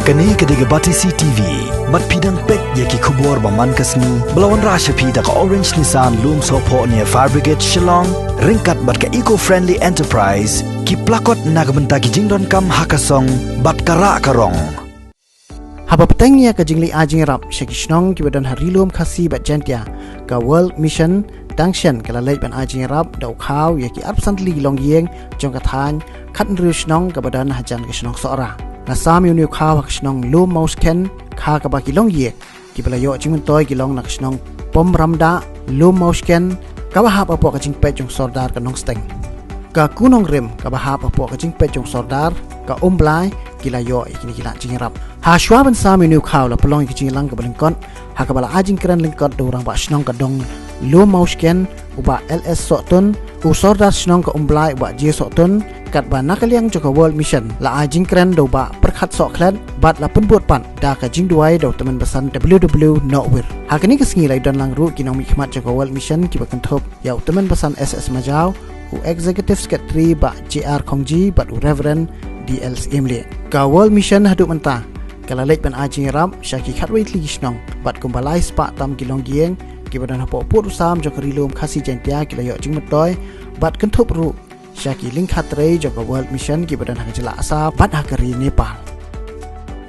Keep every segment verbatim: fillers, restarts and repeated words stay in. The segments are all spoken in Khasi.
Kane ka dei ka Batesi T V. Bad phi dang peit ïa ki khubor ba man ka sngi ba la wanrah sha phi da ka Orange Nissan Lumsohphoh near Fire Brigade Shillong, ryngkat bad ka Eco Friendly Enterprise, ki plakot na ka bynta ki jingdonkam ha ka song bad ka rah ka rong. Haba bteng ïa ka jingleh ai jingïarap sha ki shnong kiba don ha Ri Lum Khasi bad Jaintia, ka World Mission tang shen ka la leit ban ai jingïarap da u khaw ïa ki arphew san tylli ki longïing jong ka thaiñ khathynriew shnong kaba don hajan ka shnong Sohra. La sam ïa une u khaw ha ka shnong Lum Mawshken, ha kaba ki longïing kiba la ïoh jingmyntoi ki long na ka shnong Pom Ramdah, Lum Mawshken, kaba hap hapoh ka jingpeit jong u Sordar ka Nongsteng. Ka Ku Nongrim kaba hap hapoh ka jingpeit jong u Sordar ka Umblai, ki la ïoh ïa kine ki lad jingïarap. Hashwa ban sam ïa une u khaw la pynlong ïa ka jingïalang kaba lyngkot, ha kaba la ai jingkren lyngkot da u Rangbah Shnong ka Dong Lum Mawshken, u Bah L S Sohtun, u Sordar Shnong ka Umblai, u Bah J Sohtun, katba na ka liang jong ka World Mission la ai jingkren da u Bah Pyrkhat Sohkhlet, bad la pynbud pat da ka jingduwai da u Tymmen Basan W W Nohwir. Ha kane ka sngi la ïadon lang ruh ki nongmihkhmat jong ka World Mission kiba kynthup ïa u Tymmen Basan S S Majaw, u Executive Secretary Bah J R Khongji bad u Reverend D L Syiemlieh. Ka World Mission haduh mynta ka la leit ban ai jingïarap sha ki khatwei tylli ki shnong bad kumba lai spah tam ki longïing kiba don hapoh pud u sam jong ka Ri Lum Khasi Jaintia ki la ïoh jingmyntoi bad kynthup ruh sha ki lyngkha trei jong ka World Mission kiba don ha ka jylla Assam bad ha ka ri Nepal.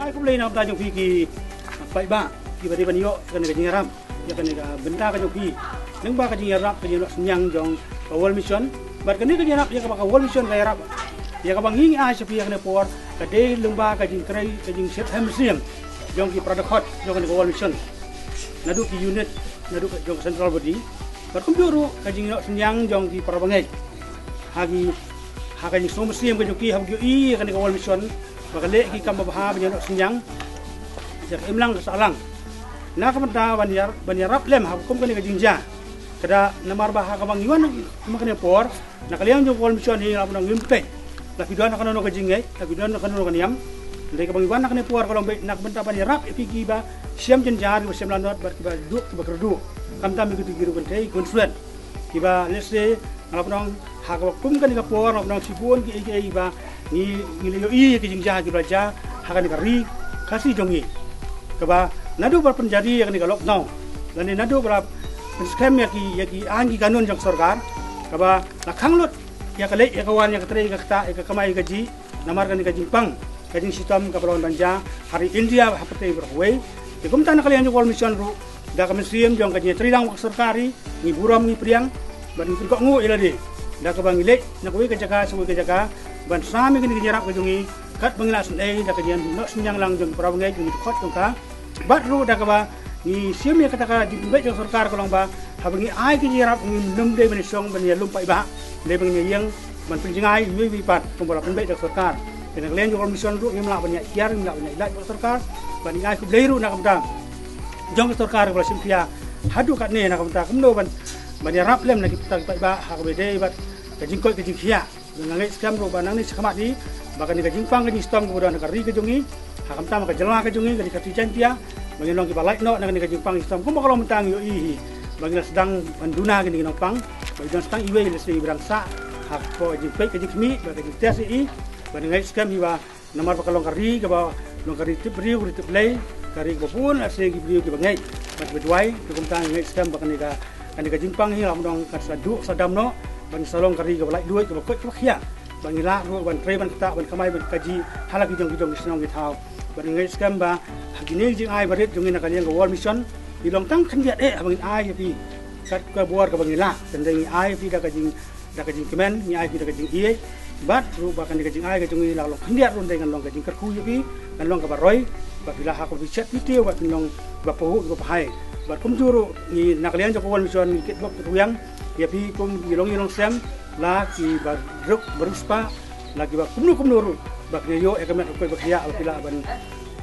Ai khublei na ka bynta jong phi ki paidbah kiba dei ban ïoh kane ka jingïarap ïa kane ka bynta ka jong phi. Lyngba ka jingïarap ka jingnoh synñiang jong ka World Mission bad kane ka jingïarap ïa kaba ka World Mission ka ïarap ïa kaba ngi ngi ai sha phi ïa kane por ka dei lyngba ka jingtrei ka jingshit hem siem jong ki para dkhot jong kane ka World Mission. Naduh ki unit naduh ka jong ka central body bad kumjuh ruh ka jingnoh synñiang jong ki para bangeit. Ha ki, ha ka jingsngewsih ka jong ki haba ki ïohi ïa kane ka World Mission ba ka leh ki kam babha ban ïanoh synñiang ïa ka imlang ka sahlang. Na ka bynta ban ïar, ban ïarap lem ha kum kane ka jingjia. Ka da namar ba ha kaba ngi wan ha kane por na ka liang jong ka World Mission hi la ban ngim peit. La phi don ha kano kano ka jingngeit, la phi don ha kano kano ka niam. Hynrei kaba ngi wan ha kane por ka long beit na ka bynta ban ïarap ïa phi kiba shem jynjar, kiba shem lanot bad kiba duk kiba kyrduh. Khamtam ïa kito ki ruh kynthei ki khun sweat kiba, let's say, nga la pynlong ha kaba kum kane ka por nga la pynlong shibun kiei kiei ba ngi, ngi la ïohi ïa ki jingjia kiba la jia ha kane ka ri Khasi jong ngi. Kaba naduh ba la pynjari ïa kane ka lockdown lane naduh ba la pynskhem ïa ki, ïa ki aiñ ki kanun jong ka sorkar kaba la khang lut ïa ka leit ïa ka wan, ïa ka trei ïa ka ktah, ïa ka kamai ïa ka jih, namar kane ka jingpang ka jingshitom kaba la wan ban jia ha ri India ha pyrthei baroh kawei. Te kumta na ka liang jong ka World Mission ruh da ka mynsiem jong ka jingïatreilang bad ka sorkar hi, ngi burom ngi pdiang bad ngi pynkohnguh ïa lade da kaba ngi leit na kawei ka jaka sha kawei ka jaka ban sam ïa kane ka jingïarap ka jong ngi katba ngi la sngewsih da ka jingnoh synñiang lang jong ki para bangeit jong ki dkhot jong ka. Bad ruh da kaba ngi shim ïa kata ka jingpynbeit jong ka sorkar ka long ba haba ngi ai ka jingïarap ngim dei ban ïashong ban ïalum paidbah, dei ban ïeng ban pynjngai iwei iwei pat kumba la pynbeit da ka sorkar. Te na ka liang jong ka World Mission ruh ngim lah ban ïaid hiar, ngim lah ban ïaid lait bad ka sorkar. Bad ngi ai khublei ruh na ka bynta jong ka sorkar kaba la shim khia haduh katne na ka bynta kumno ban, ban ïarap lem na ki bynta ki paidbah ha kaba ïadei bad ka jingkoit ka jingkhiah. Nga ngeit skhem ruh ba nangne shakhmat hi ba kane ka jingpang ka jingshitom kaba don ha ka ri ka jong ngi ha khamtam ha ka jylla ka jong ngi ka dei ka Khasi Jaintia ba ngin long kiba lait noh na kane ka jingpang jingshitom kumba ka long mynta ngi ïohi hi ba ngi la sdang ban duna kine ki nongpang ba ngi don tang iwei, lehse iba dang sah ha ka jingpeit ka jingkhmih bad ka jingtest ïa i. Ba ngi ngeit skhem hi ba namar ba ka long ka ri kaba long ka ri tip briew, ka ri tip Blei, ka ri kaba bun lehse ki briew kiba ngeit bad kiba duwai. Te kumta ngi ngeit skhem ba kane ka, kane ka jingpang hi la mudong kan sa duh sa dam noh ba ngi sa long ka ri kaba laitluid, kaba koit kaba khiah. Ba ngi lah ruh ban trei ban ktah ban kamai ban kajih ha la ki jong ki jong ki shnong ki thaw. Bad ngi ngeit skhem ba ha kine ki jingai barit jong ngi na ka liang ka World Mission ngi long tang khyndiat eh haba ngin ai ïa phi kat ka bor kaba ngi lah. Tang dei ngi ai ïa phi da ka jing, da ka jingkmen, ngi ai ïa phi da ka jingïeit. Bad ruh ba kane ka jingai ka jong ngi la long khyndiat ruh dei ngan long ka jingkyrkhu ïa phi, ngan long kaba roi ba phi la ha kaba phi shet phi tiew bad phin long ba pahuh ba pahai. Bad kumjuh ruh ngi na ka liang jong ka World Mission ngi kitbok kitrwiang ïa phi kum ki long ïing long sem, la kiba ruk ba riewspah, la kiba kumno kumno ruh ba kin ïoh ïa ka met ka koit ba khiah ba phi lah ban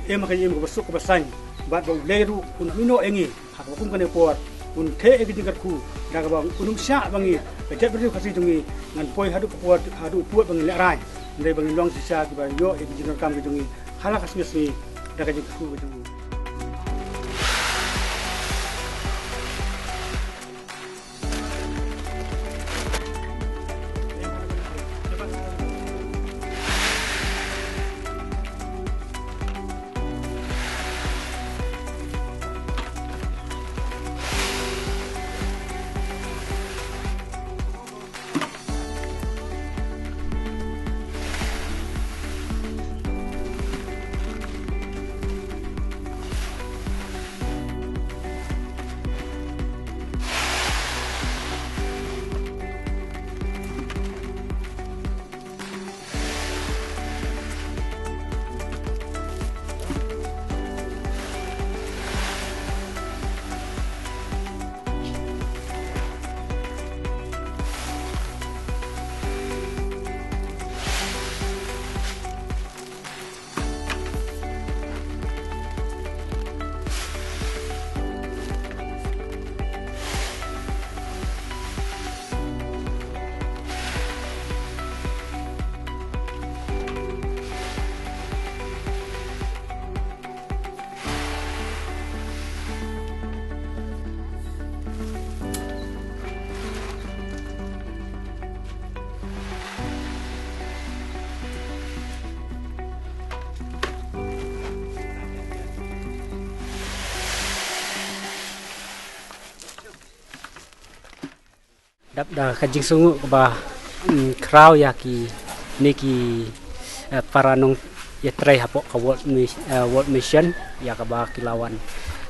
im ha ka jingim kaba suk kaba saiñ. Bad ba U Blei ruh un ïehnoh ïa ngi ha kaba kum kane ka por, un theh ïa ka jingkyrkhu da kaba un ym shah ba ngi ka jaitbynriew Khasi jong ngi ngan poi haduh ka por, haduh ka por ba ngi lehraiñ. Hynrei ba ngin long shisha kiba ïoh ïa ka jingdonkam ka jong ngi ha la ka sngi sngi da ka jingkyrkhu ka jong ngi. Dap da ka jingsngew kaba, mm, khraw ïa kine ki, eh, para nongïatrei hapoh ka World Mis-, eh, World Mission, ïa kaba ki la wan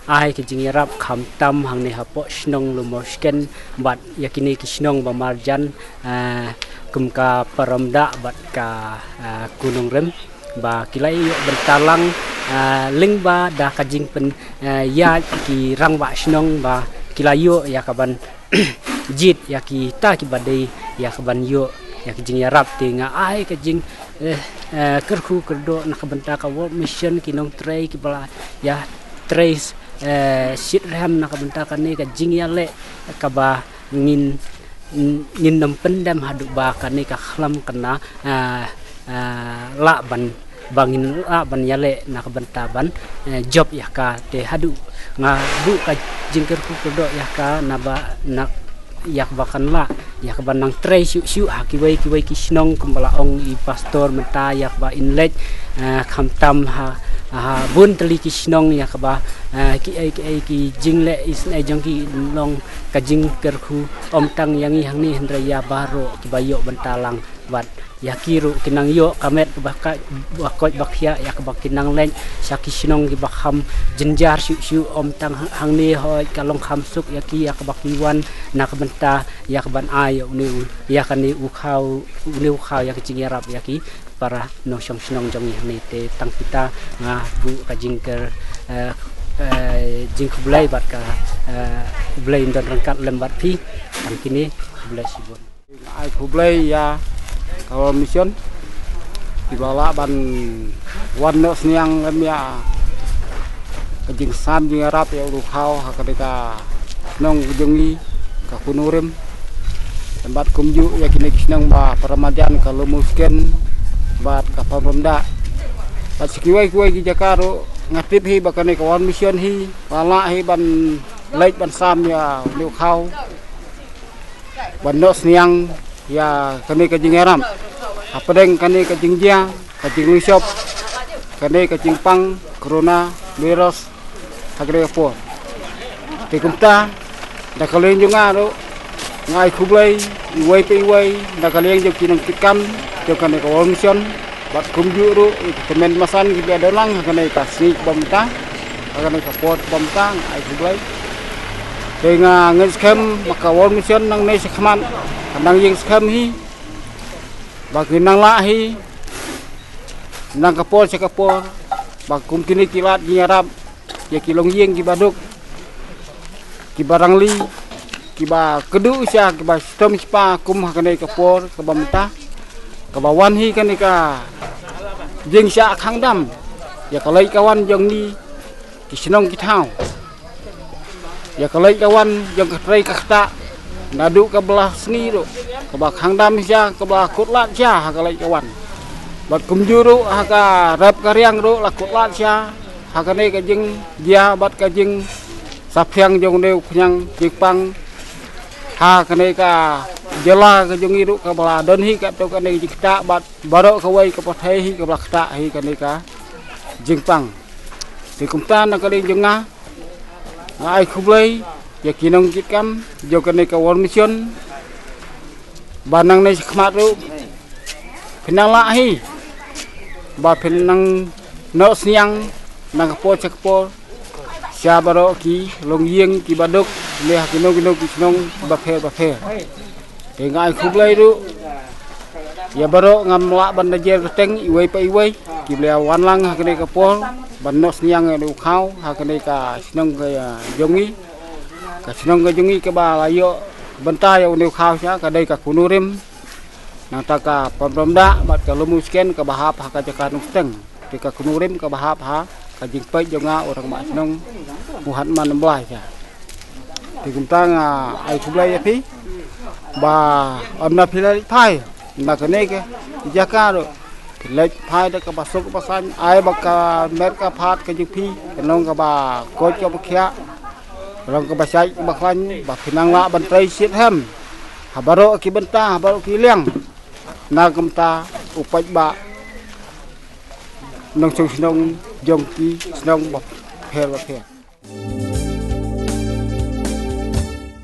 ai ka jingïarap khamtam hangne hapoh shnong Lumuskun bad ïa kine ki shnong ba marjan, eh, kum ka Paramdah bad ka, eh, Khnurrim, ba ki la ïoh bynta lang, eh, lyngba da ka jingpyn, eh, ïa ki rangbah shnong ba ki la ïoh ïa kaban jied ïa kita kiba dei ïa kaban ïoh ïa ki jingïarap. Te nga ai ka jing, eh, eh, kyrkhu kyrdoh na ka bynta ka World Mission, ki nongtrei kiba la ïatrei, eh, shitrhem na ka bynta kane ka jingïaleh kaba ngin, ngin nym pyndem haduh ba kane ka khlam kane, eh, eh, lah ban, ba ngin lah ban ïaleh na ka bynta ban, eh, jop ïa ka. Te haduh nga buh ka jingkyrkhu kyrdoh ïa ka, naba na ïa kaba kan lah ïa kaban nang trei shuh shuh ha kiwei kiwei ki shnong, kumba la ong i pastor mynta, ïa kaba in leit, eh, khamtam ha, ha bun tylli ki shnong, ïa kaba, eh, kiei kiei ki jingleh isynei jong ki long ka jingkyrkhu ym tang ïa ngi hangne hynrei ïa baroh kiba ïoh bynta lang. Bad ïa ki ruh ki nang ïoh ka met kaba ka, ba koit ba khiah, ïa kaba ki nang leit sha ki shnong kiba kham jynjar shuh shuh, ym tang hang-, hangne, hooid ka long kham suk ïa ki, ïa kaba ki wan na ka bynta ïa kaban ai ïa une u, ïa kane u khaw, une u khaw ïa ka jingïarap ïa ki para nongshong shnong jong ngi hangne. Te tang kita nga buh ka jingkyr, eh, eh, jingkhublei bad ka, eh, U Blei un don ryngkat lem bad phi. Tang kine, khublei shibun. Ai khublei ïa ka World Mission kiba lah ban wan noh synñiang lem ïa ka jingsam jingïarap ïa u khaw ha kane ka shnong ka jong ngi ka Khnurrim. Bad kumjuh ïa kine ki shnong ba para marjan, ka Lumuskun bad ka Paramdah. Bad sa kiwei kiwei ki jaka ruh nga tip hi ba kane ka World Mission hi ba lah hi ban leit ban sam ïa une u khaw ban noh synñiang ïa kane ka jingïarap hapdeng kane ka jingjia, ka jinglynshop kane ka jingpang coronavirus ha kane ka por. Te kumta, da ka liang jong nga ruh nga ai khublei iwei pa iwei, da ka liang jong ki nongkitkam jong kane ka World Mission. Bad kumjuh ruh ïa ki tymmen basan kiba don lang ha kane ka sngi kaba mynta, ha kane ka por kaba mynta, nga ai khublei. Te nga ngeit skhem ba ka World Mission nangne shakhmat ka nang ïeng skhem hi, ba kin nang lah hi na ka por sha ka por, ba kum kine ki lad jingïarap ïa ki longïing kiba duk, kiba rangli, kiba kduh sha, kiba shitom shipa kum ha kane ka por kaba mynta, kaba wan hi kane ka jingshah khang dam ïa ka leit ka wan jong ngi ki shnong ki thaw, ïa ka leit ka wan jong ka trei ka ktah naduh kaba la sngi ruh, kaba khang dam sha, kaba kut lad sha ha ka leit ka wan. Bad kumjuh ruh ha ka rep ka riang ruh la kut lad sha ha kane ka jingjia bad ka jingsaphriang jong une u khñiang jingpang ha kane ka jylla ka jong ngi ruh, kaba la don hi katto katne ka jingktah bad baroh kawei ka pyrthei hi kaba la ktah hi kane ka jingpang. Te kumta, na ka liang jong nga, nga ai khublei ïa ki nongkitkam jong kane ka World Mission, ba nangne shakhmat ruh phin nang lah hi ba phin nang noh synñiang na ka por sha ka por sha baroh ki longïing kiba duk ne ha kino kino ki shnong bapher bapher. Te nga ai khublei ruh ïa baroh, ngam lah ban da jer kyrteng iwei pa iwei kiba la wan lang ha kane ka por ban noh synñiang ïa u khaw ha kane ka shnong ka jong ngi. Ka shnong ka jong ngi kaba la ïoh bynta ïa une u khaw sha ka dei ka Khnurrim, nangta ka Paramdah bad ka Lumuskun kaba hap ha ka jaka Nongsteng. Te ka Khnurrim kaba hap ha ka jingpeit jong nga u rangbah shnong Muhammad Nambla sha. Te kumta nga ai khublei ïa phi ba ym na phi leit phai na kane ka jaka ruh, phi leit phai da kaba suk ba saiñ, ai ba ka met ka phad ka jong phi ka long kaba koit kaba khiah, ka long kaba shait kaba khlaiñ, ba phin nang lah ban trei shitrhem ha baroh ki bynta, ha baroh ki liang. Na kumta u paidbah nongshong shnong jong ki shnong bapher bapher.